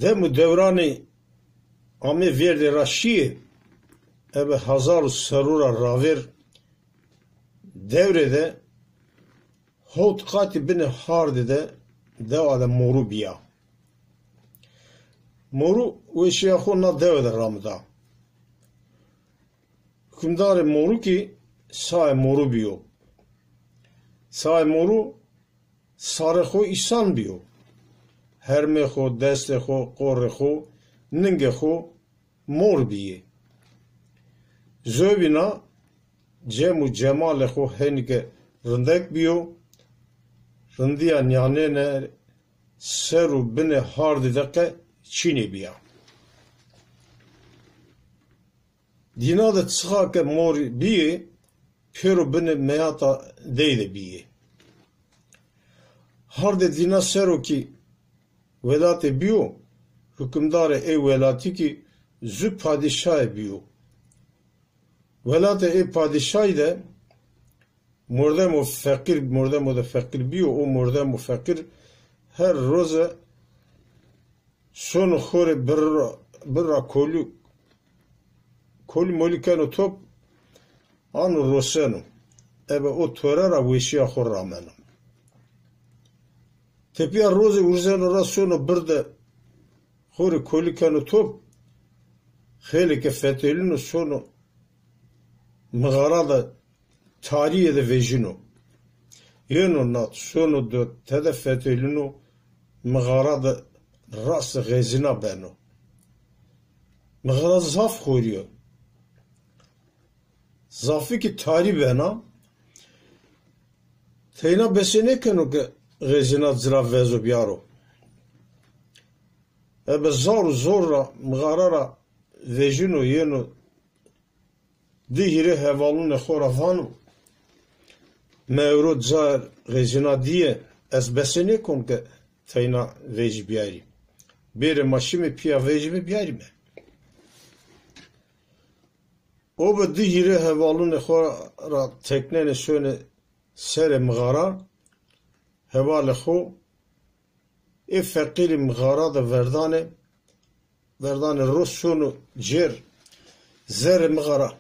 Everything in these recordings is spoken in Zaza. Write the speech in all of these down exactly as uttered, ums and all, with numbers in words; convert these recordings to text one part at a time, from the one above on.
Dem û dewranê amê vêrdê ra şîyê, ebe hezar û serrû ra ravêr dewrê de hewt qatî binê hardî de dewa de morû bîya. Morû weşîya xo na dewe de ramida. Hukimdarê morû kî Saê Morû bîyo. Saê Morû sarê xo îsan bîyo. Hermê xo, destê xo, qorê xo, ningê xo mor bîyê. Zobîna cem û cemalê xo henîke rindek bîyo. Rindîya nîyanêne ser û binê hardî de qe çînê bîya. Dîna de çixa ke mor bîyê, pêro binê meyata dey de bîyê. Hardê dîna ser o kî welatê bîyo, hukimdarê ê welatî kî zu padîşayê bîyo. Welatê ê padîşayî de mordemo feqîr, mordemo de feqîr bîyo, o mordemo feqîr her roze sono xo rê birra, birra kolî, kolî molî keno top, ano roseno. Ebe o tore ra weşîya xo rameno. Tepîya rozê urzeno ra sono bir de xo rê kolî keno top, xeylê ke fetelîno sono mixara de tarîye de vejîno. Yeno nat, sono do, tede fetelîno, mixara de rast xezîna beno. Mixara zaf xorî yo. Zafî kî tarî bena, teyna bese nêkeno ke xezîna ci ra vezo bîyaro. Ebe zar û zor ra mixara ra vejîno yeno. Di hîrê hevalûnê xo ra vano, mi ewro cayê xezîna dîye, ez bese nêkon ke teyna vejî bîyarî. Bêrê ma şîme pîya vejîme bîyarîme. O bi di hîrê hevalûnê xo ra teknenê şonê serê mixara, hevalê xo ê feqîrî mixara de verdanê, verdanê ro sono cêr zerê mixara.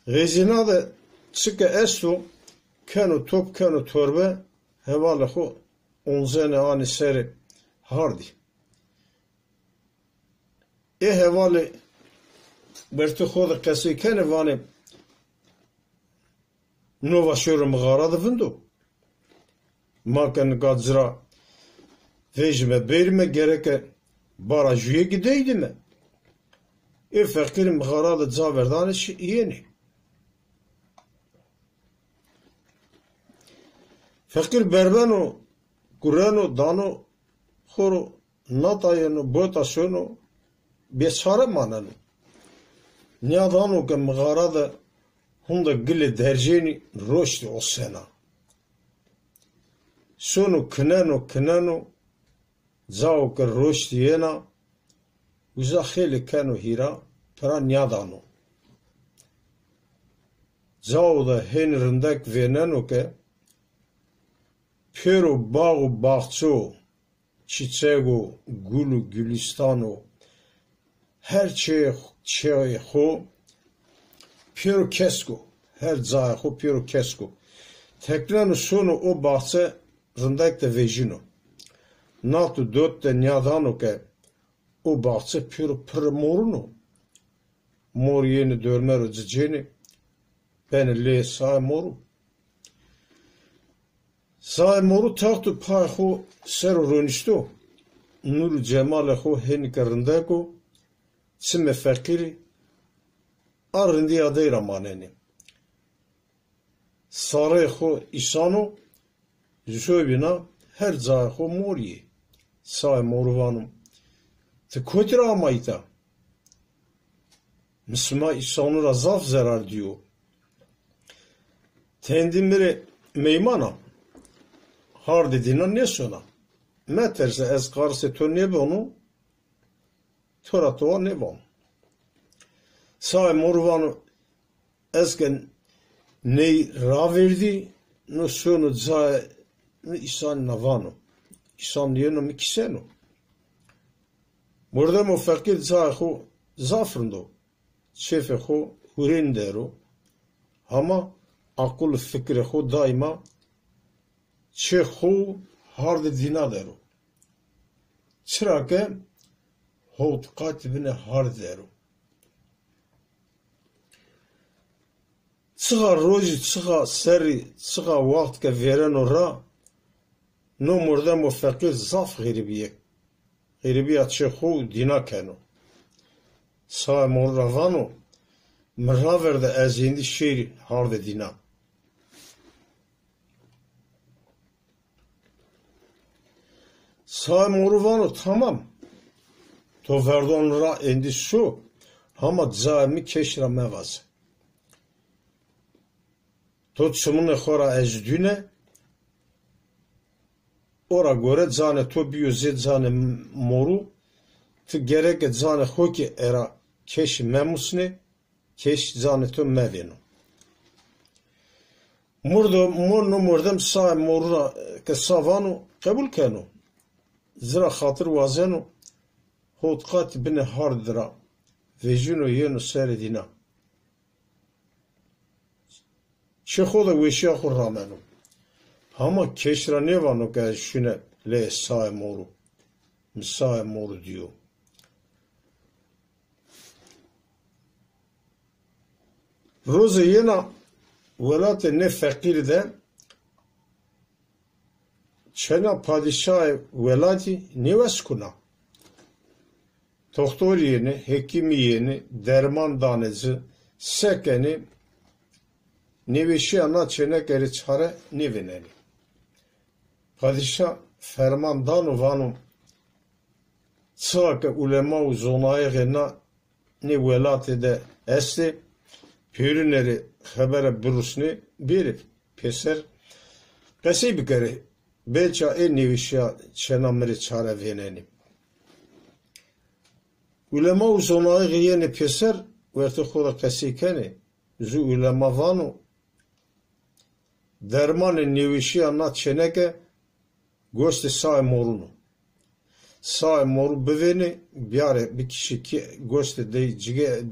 Xezîna de çi ke esto keno top, keno torbe, hevalê xo oncenê anê serê hardî. Ê hevalê wertê xo de qesey kenê, vanê, no va şêro mixara de vindo. Ma ke nika ci ra vejîme bêrîme, gereke bara jûye kî deydîme. Ê feqîrî mixara de ca verdanê şi-, yenê. Feqîr berbeno, gureno, dano xo ro, nata yeno, bota sono, bêçare maneno. Nîyadano ke mixara de honde gilê dercênî roştî osena. Sono kineno, kineno, cao ke roştî yena, uza xeylê keno hîra, pira nîyadano. Cao de hên rindek vêneno ke pêro bax û baxçe o, çîçeg o, gul û gulîstan o, her çê, çeyê xo pêro kesk o, her cayê xo pêro kesk o. Tekneno sono o baxçe rindek de vejîno. Nat û dot de nîyadano ke o baxçe pêro pirrê morûn o. Mor yenê dorme ro cicênê, benê leyê Saê Morû. Saê Morû text û payê xo ser o ronîşto. Nûr û cemalê xo hênîke rindek o, çimê feqîrî a rindîya dey ra manenê. Sareyê xo îsan o, zobîna her cayê xo mor yê. Saê Morû vano, ti kotî ra ama îta? Mi sima îsanû ra zaf zerar dîyo. Tendî mi rê meyman a. Hardê dîna nêsona. Meterse, ez qarisê to nêbono, to ra towa nêvano. Saê Morû vano, ez ke ney ravêrdî, no sono cayê mi îsanî na vano. kîsan yeno mi kîseno. Mordemo feqîr cayê xo zaf rind o. Çêfê xo hurên der o. Hama aqil û fikrê xo daîma çê xo û hardê dîna der o. Çira ke howt qat binê hard der o. Çixa rojî, çixa serrî, çixa waxt ke vêreno ra, no mordemo feqîr zaf xerîbîye, xerîbîya çê xo û dîna keno. Saê moru ra vano, mi raverde ez êndî şêrî hardê dîna. Saê moru vano, tamam. To verdon ra êndî so, hama cayê mi keş ra mevaze. To çimunê xo ra ez dune, ora gore canê to bîyo zê canê moru, ti gereke canê xo kî era keşî memusnê, keş canê to mevêno. Murdo, mo-, no mordem saê moru ra ke sa vano, qebul keno. Ci ra xatir wazeno, hot qat binê hard ra vejîno yeno serê dîna. Çê xo de weşîya xo rameno. Hama keş ra nêvano ke ez şune leyê saê moru. Mi saê moru dîyo. Roze yena welatê nê feqîrî de çêna padîşahê welatî nêwes kuna. Toxtorî yenê, hekîmî yenê, derman danê ci, se kenê, nêweşîya na çêneke rê çare nêvênenê. Padîşa ferman dano vano, çixa ke ulema û zonayixê na nê welatê de estê, pêrune rê xebere birusnê, bêrê pêser, qesey bikerê, belka ê nêweşîya çêna mi rê çare vênenê. Ulema û zonayixê yenê pêser, wertê xo de qesey kenê. Zu ulema vano, dermanê nêweşîya na çêneke gostê saê morun o. Saê moru bivênê, biyarê, bikişê kî gostê dey cige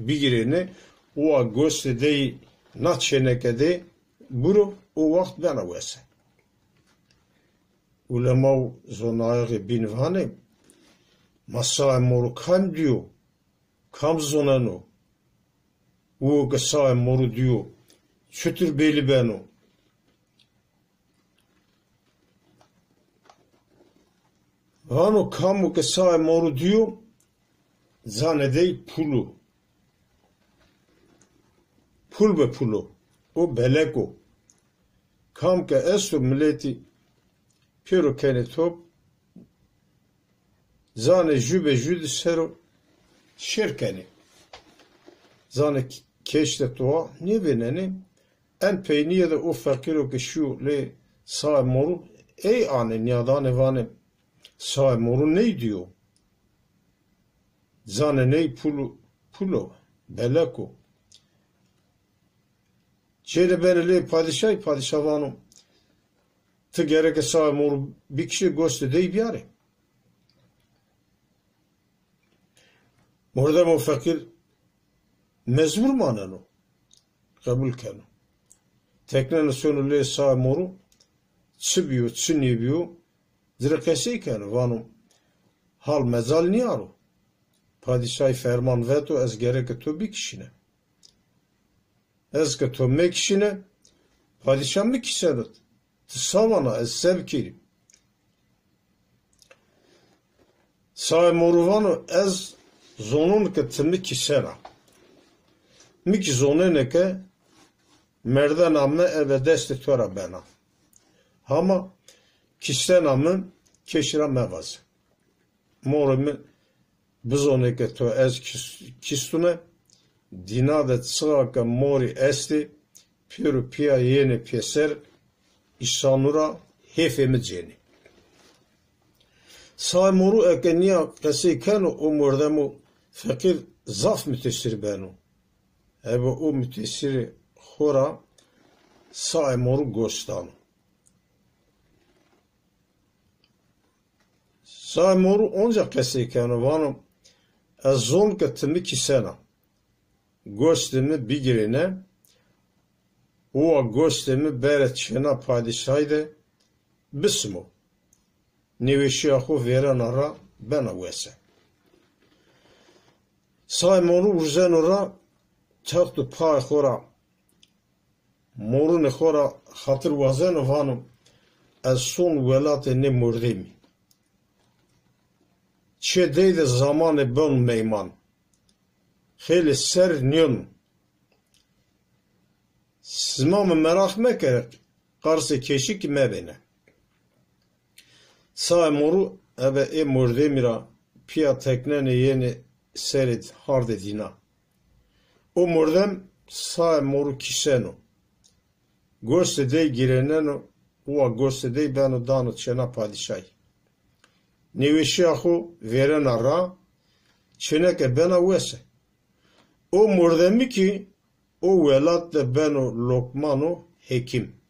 bigirênê, uwa gostê dey na çêneke de buro, o waxt bena wese. Ulema û zonayixê bîn vanê, ma saê moru kam dîyo? Kam zoneno? Uwo ke saê moru dîyo, çutir belî beno? Vano, kamo ke saê moru dîyo, canê dey pul o. Pul be pul o. O belek o. Kam ke esto miletî pêro kenê top, canê jü be jü di ser o şêr kenê. Canê keşte toa nêvênenê. En peynîye de o feqîro ke şîyo lê saê moru ey anê nîyadanê vanê, saê moru ney dîyo. Canê ney pul, pul o, belek o. Cêde benê lê padîşay, padîşa vano, ti gereke saê moru bikişê, gostê dey biyarê. Mordemo feqîr mecbur maneno, qebul keno. Tekneno sono lê saê moru, çi bîyo, çi nêbîyo, ci rê qesey keno, vano, hal mecal nîyaro. Padîşay ferman veto, ez gereke to bikişîne. Ez ke to mekişîne, padîşa mi kîseno. Ti sa vana, ez se bikerî? Saê moru vano, ez zonon ke ti mi kîsena. Mi kî zonenê ke merdena mi ebe destê to ra bena. Hama kîstena mi keşî ra mevaze. Morê mi bizonê ke to ez kis-, kîstune, dîna de çixa ke morî estê, pêro pîya yenê pêser, îsanu ra hêfê mi cênê. Saê moru eke nîya qesey keno, o mordemo feqîr zaf mutesîr beno. Ebe o mutesîrê xo ra saê moru gos dano. Saê Moru onca qesey keno, vano, ez zon ke ti mi kîsena. Gostê mi bigirêne, uwa gostê mi bere çêna padîşahî de bisimo. Nêweşîya xo vêrena ra, bena wese. Saê Moru urzeno ra, text û payê xo ra, morunê xo ra xatir wazeno, vano, ez son welatê nê mordemî. Çê dey de zamanê ben meyman. Xeylê ser nîyon. Sima mi meraq mekere, qarsê keşî kî mebêne. Saê Moru ebe ê mordemî ra pîya teknenê yenê serê hardê dîna. O mordem Saê Moru kîseno. Gostê dey girêneno, uwa gostê dey beno dano çêna padîşahî. Nêweşîya xo vêrena ra, çêneke bena wese. O mordemî kî o welat de beno lokmano hekîm.